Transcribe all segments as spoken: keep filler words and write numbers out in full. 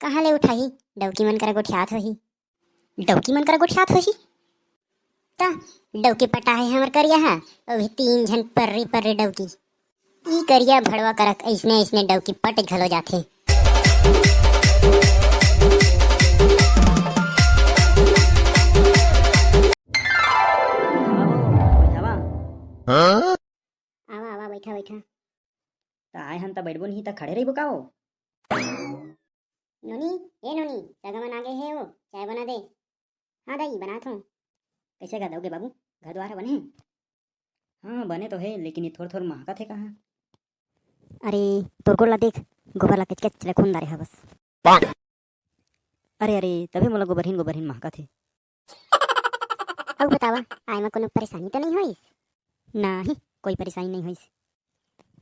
कहाँ ले उठाही? डौकी मन करा गोठियात होही। डौकी मन करा गोठियात होही? त डौकी पटाहे हमर करिया हा, अउ भी तीन झन पर्री पर्री डौकी। ई करिया भड़वा करा अइसने अइसने डौकी पट घलो जाथे। आवा, आवा, बइठा, बइठा। त आए हन त बइठबो नहीं त खड़े रहिबो का ओ? नोनी, ए नोनी, सगा मन आगे हे ओ, चाय बना दे। हाँ दाई, बनात हूँ। कइसे गा दउगे बाबू, घर दुआर ह बने हे? हाँ, बने तो हे, लेकिन ये थोर थोर महकत हे कहाँ? अरे, तोर गोड़ ला देख, गोबर ला कचकच ले खून डारे हवस। अरे, अरे, तभे मोला गोबरहीन, गोबरहीन महकत हे। अउ बतावा, आए म कोनो परेशानी तो नहीं होइस? नाही, कोई परेशानी नहीं होइस।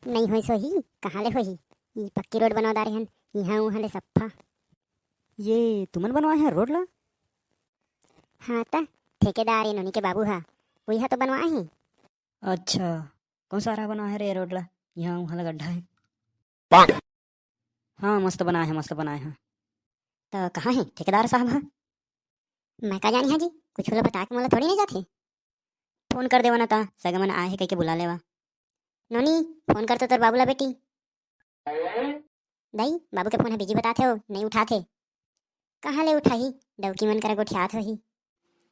नहीं होइस होही, कहाँ ले होही? ई पक्की रोड बनवा डारे हन, इहाँ उहाँ ले सफ्फा। ये तुमन बनवाए हे रोड ला? हाँ त, ठेकेदार ए नोनी के बाबू हा, उही हा तो बनवाए हे। अच्छा, कौन सारा बनवाए हे रे रोड ला? इहाँ उहाँ ला गड्ढा हे। हाँ, मस्त बनाए हे, मस्त बनाए हे। त कहाँ हे ठेकेदार साहब हा? मैं का जानी हा जी, कुछ ला बता के मोला थोड़ी ना जाथे। फोन कर देवा ना ता, सगा मन आए हे कहिके बुला लेवा। नोनी, फोन कर तो तोर बाबू ला बेटी। दाई, बाबू के फोन ह बिजी बताथे हो, नइ उठाथे। कहाँ ले उठाही? डौकी मन करा गोठियात होही।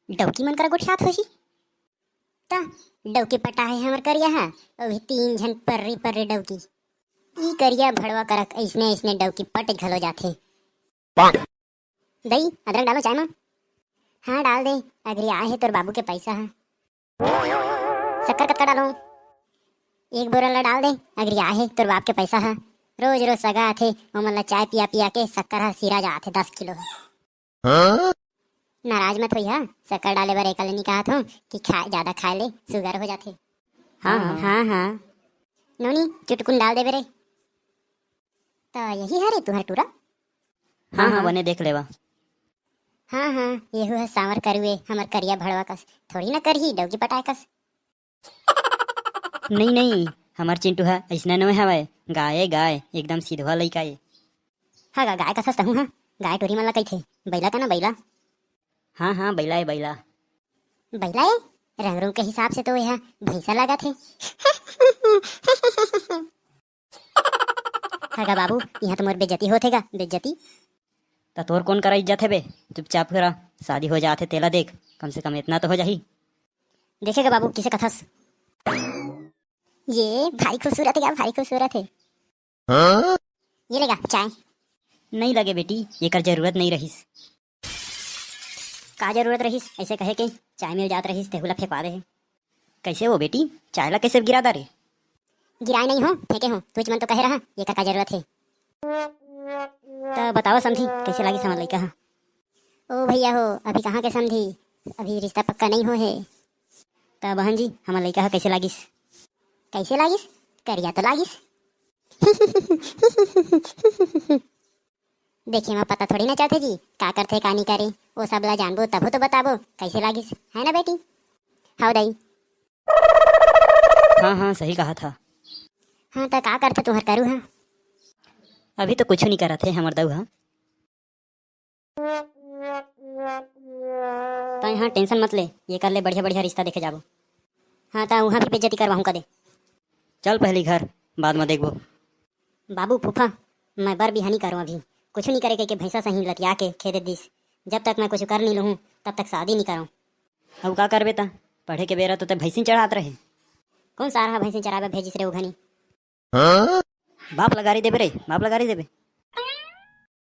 डौकी मन करा गोठियात होही? त डौकी पटाहे हमर करिया हा, ओ भी तीन झन पर्री पर्री डौकी। ई करिया भड़वा करा अइसने अइसने डौकी पट घलो जाथे। दई, अदरक डालो चाय मा। हाँ, डाल दे, अगरी आए हे तोर बाबू के पैसा हा। शक्कर कतका डालो? एक बोरा ला डाल दे, अगरी आए हे तोर बाप के पैसा हा। रोज रोज सगा आथे, ओमन ला चाय पिया पिया के शक्कर हा सिरा जाथे दस किलो। नाराज मत होई हा, शक्कर डाले बर एकर ले नी कहत हो कि खाए, जादा खाए ले सुगर हो जाथे। हाँ, हाँ, हाँ। हाँ, हाँ। नोनी, चुटकुन डाल देबे रे। त यही हरे तुहर टूरा? हाँ, हाँ, हाँ। बने देख लेवा। हाँ, हाँ, येहू ह सांवर करुए, हमर करिया भड़वा कस थोड़ी ना करही, डौकी पटाए कस। नहीं, नहीं, हमर चिंटू ह अइसना नोहे हवय, गाय ए गाय, एकदम सिधवा लइका ए। हाँ गा, गाय कथस तहूँ ह, गाय टोरी मन ला कहिथे, बइला का ना बइला। हाँ, हाँ, बइला ए, बइला। बइला ए? रंग रूप के हिसाब से तो एहा भैंसा लागत हे। हगा बाबू, इहाँ तो मोर बेइज्जती होत हे गा, बेइज्जती। त तोर कोन करा इज्जत हे बे? चुपचाप करा, शादी हो जात हे तेला देख, कम से कम इतना तो हो जाही। देखेगा बाबू, किसे कथस? ये भारी खूबसूरत हे गा, भारी खूबसूरत हे। हाँ? ये लेगा चाय। नहीं लगे बेटी, एकर जरूरत नहीं रहिस। का जरूरत रहिस ऐसे कहे के? चाय मिल जात रहिस, तेहू ला फेंकवा दे हे। कैसे हो बेटी, चाय ला कैसे गिरा डारे? गिराए नहीं हो, फेंके हो। तुझ मन तो कहे रहा, एकर का जरूरत हे? त बतावा समधी, कैसे लागिस हमर लइका ह? ओ भैया हो, अभी कहाँ के समधी, अभी रिश्ता पक्का नहीं हो हे। त बहन जी, हमर लइका ह कैसे लागिस? कैसे लागिस? करिया तो लागिस। देखे म पता थोड़ी ना चलथे जी, का करथे का नी करे, ओ सब ला जानबो तभो तो बताबो कैसे लागिस, है ना बेटी? हव दाई। हाँ, हाँ, सही कहा था। हाँ, त का करथे तुहर करू हा? अभी तो कुछ नहीं करत हे हमर दऊ हा। तैं हा tension मत ले, ये कर ले बढ़िया बढ़िया रिश्ता देखे जाबो। हाँ, त उहाँ भी बेइज्जती करवाहूँ कदे। चल पहली घर, बाद में देखबो। बाबू फूफा, मैं बर बिहानी करूँ अभी। कुछ नहीं करे कहिके भैंसा सही लतिया के खेदे दिस। जब तक मैं कुछ कर नहीं लूँ, तब तक शादी नहीं करूँ। अब का करबे त? पढ़े के बेरा तो ते भैंसिन चढ़ात रहे। कौन सारा हा भैंसिन चराबे भेजिस रे उघनी? हाँ? बाप ला गारी देबे रे, बाप ला गारी देबे।